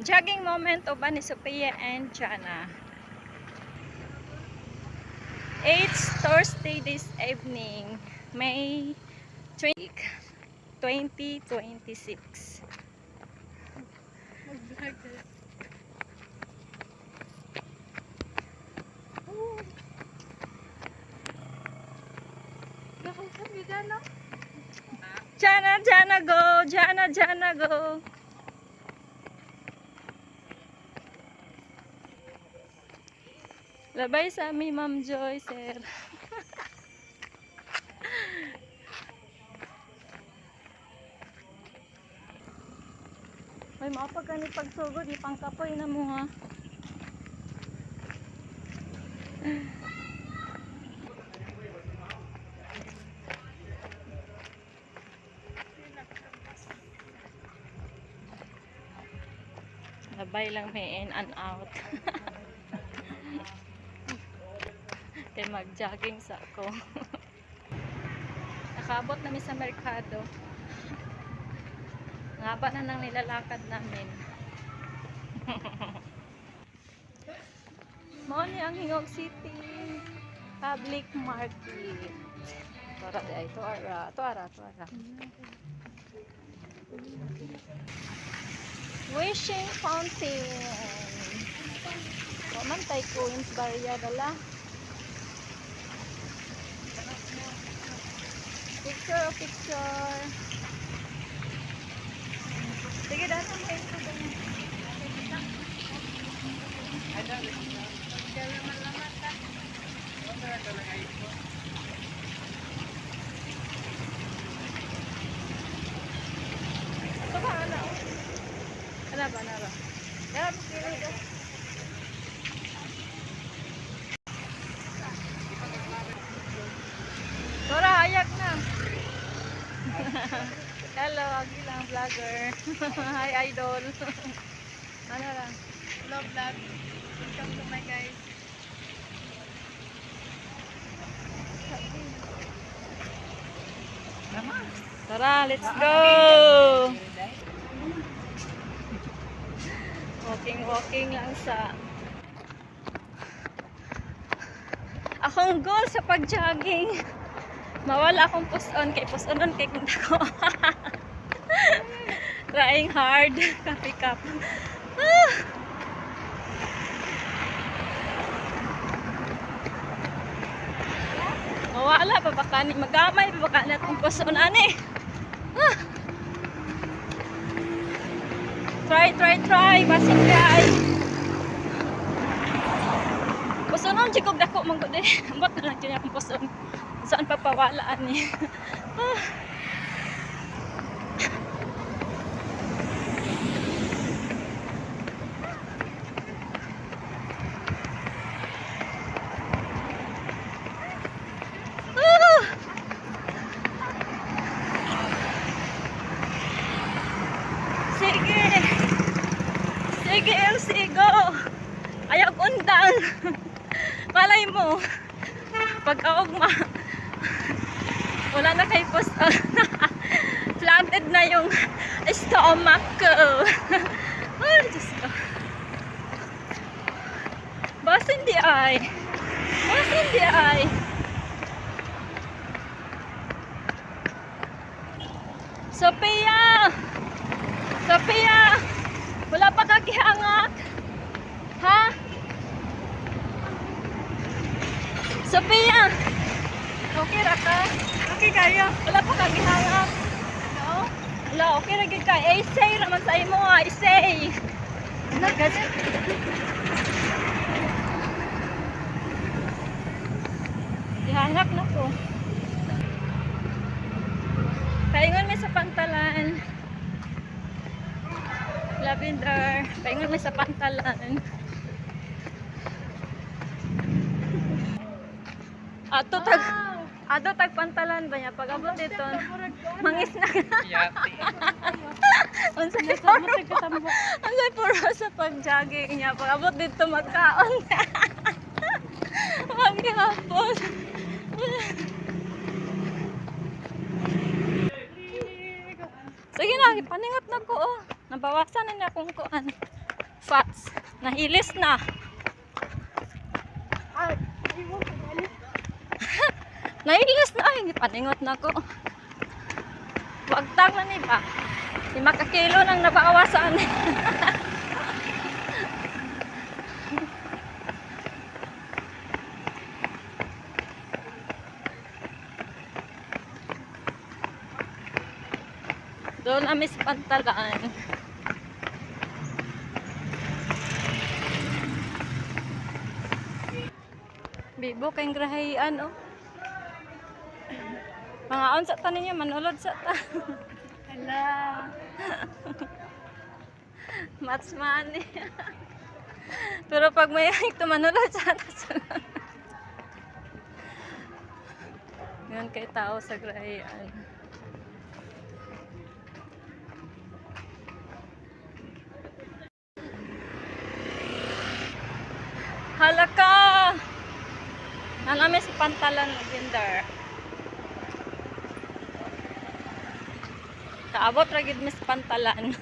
Jogging moment uban ni Sophia and Jana. It's Thursday this evening, May 20, 2026. Mag-vlog ka. Nakasabi ka, no? Jana, Jana, go! Jana, Jana, go! Labay sa ami, Ma'am Joy, sir. May mga pagkani pagsugod, ipangkapoy na mo ha. Labay lang may in and out. Kay mag-jogging sa ako. Nakaabot nami sa merkado. Ang haba na nang nilalakad namin. Mao ni ang Gingoog City Public Market. Tara di ay to ara, to ara, to ara. Wishing Fountain. Wa man tay coins barya dala. Picture, picture. Sige, datang kayo sa ganyan. Ito ba, ana? Oh. Ana ba, ana ba? Dara, pili ka. Tora, hayag na. Hello, Agilang vlogger. Hi, idol. Ano lang? Hello, vlog. Welcome to my guys. Tara, let's go! Walking, walking lang sa... Akong goal sa pag-jogging. Mawala akong puson kay puson kay kung ko. Trying hard. Coffee cup. Ah! Mawala pa baka ni magamay pa baka na akong puson ani. Ah! Try, try, try. Basing kay. Pusonon jud kog dako man gud eh. Ambot na lang jud akong puson. Saan papawala ani. Ah. Ah! Sige. Sige, Elsie, go. Ayaw undang. Malay mo. Pagkaugma. Wala na kay post. Planted na yung stomach ko. Ay, Diyos ko. Basin di ay. Basin di ay. Sophia! Sophia! Wala pa ka gihangak? Ha? Sophia! Okay ra ka? Okay, kayo. Wala pa ka gihangak? No? Wala, okay ra gyud ka. Eh, say ra man sa imo ha, say. Nagganit. Gihangak na ko. Paingon mi sa pantalan. Lavender. Paingon mi sa pantalan. Ato tag Ato tag pantalan ba niya pag abot dito. Mangis na ka. Yati. Unsay puro unsay puro sa pag-jogging niya pag abot dito magkaon. Maghapon. Sige na, paningot na ko oh. Nabawasan na niya akong kuan. Fats. Nahilis na. Ay, di mo pagalit. Nahilis na. Ay, paningot na ko. Wagtang na ni ba? 5 ka kilo nang nabawasan. Doon kami sa pantalaan. Bibo kayong grahayan, oh. Mga unsa ta ninyo, manulod sa ta. Hala. Mats money. Pero pag may tumanulod sa ta. Ngayon kay tao sa grahayan. Halaka! Nanami sa pantalan, Lavender. Kaabot ra gid mi sa pantalan.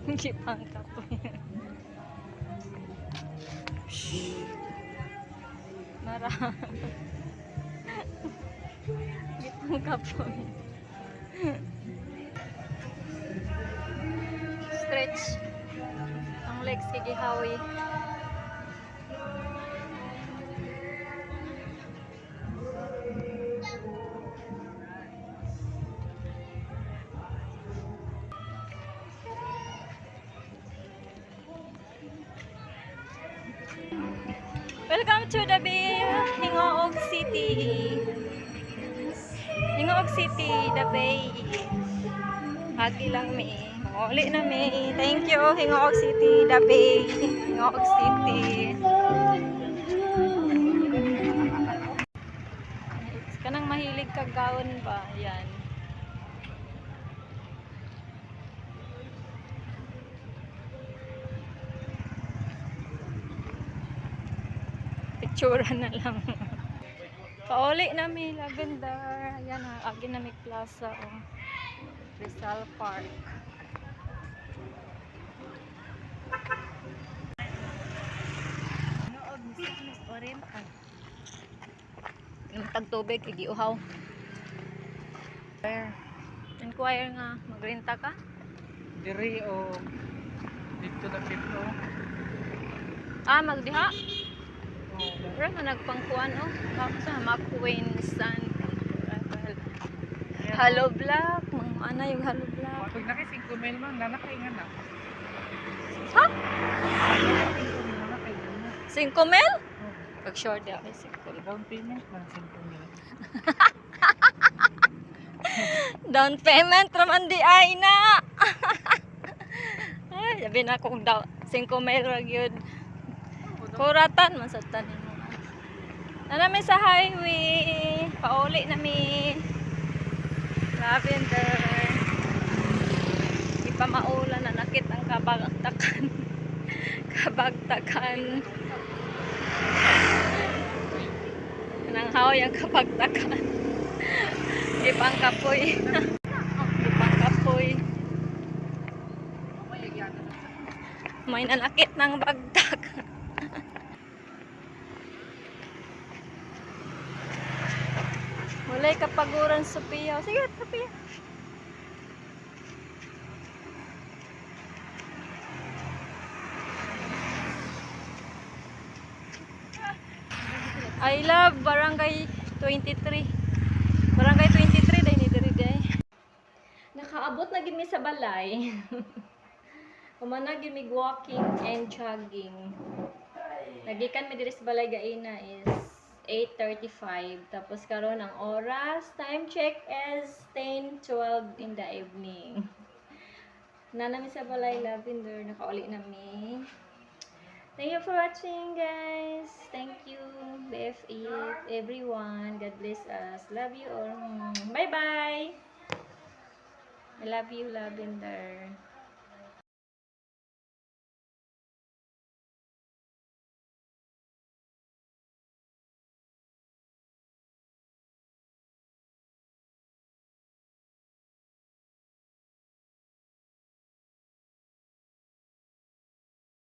Hindi pang kapoy. Mara. Hindi pang kapoy. Stretch. Ang legs kay gihawi. Welcome to the Bay, Gingoog City. Gingoog City, the Bay. Hagi lang mi. Manguli na mi. Thank you, Gingoog City, the Bay. Gingoog City. Kanang mahilig ka gawon ba? Yan. Picture na lang. Pauli na mi, Lavender. Ayan ha, agi na mi plaza. Oh. Rizal Park. Noog, Miss Oriental. Yung tagtubig, igiuhaw. Where? Inquire nga, magrenta ka? Diri o dito na pito. Ah, magdiha. Oh, Pero nga nagpangkuan oh. Sa McQueen Sun. Hollow Block. Mga ana yung Hollow Block. Pag naki 5 mil man, nanakaingan na. Ha? 5 mil nanakaingan na. 5 mil? Oh, Pag short di ako 5 mil. down payment man 5 mil. Down payment raman di ay na. Ay, sabi na kung daw 5 mil ra gyud. Kuratan man sa tanin mo. Na nami sa highway. Pauli nami. Lavender. Di pa maulan na nakit ang kabagtakan. Kabagtakan. Nang haw ang kabagtakan. Di pa ang kapoy. Di pa ang kapoy. May nanakit ng bagtak. Walay kapaguran, Sophia. Sige, Sophia. I love Barangay 23. Barangay 23 dahil ni diri day. Nakaabot na gid mi sa balay. Humana gid mig walking and jogging. Nagikan mi diri sa balay gaina is 8:35. Tapos karon ang oras, time check is 10:12 in the evening. Nanami sa balay, Lavender, nakauli na mi. Thank Thank you for watching, guys. Thank you, BF8, everyone. God bless us. Love you all. Bye-bye. I love you, Lavender.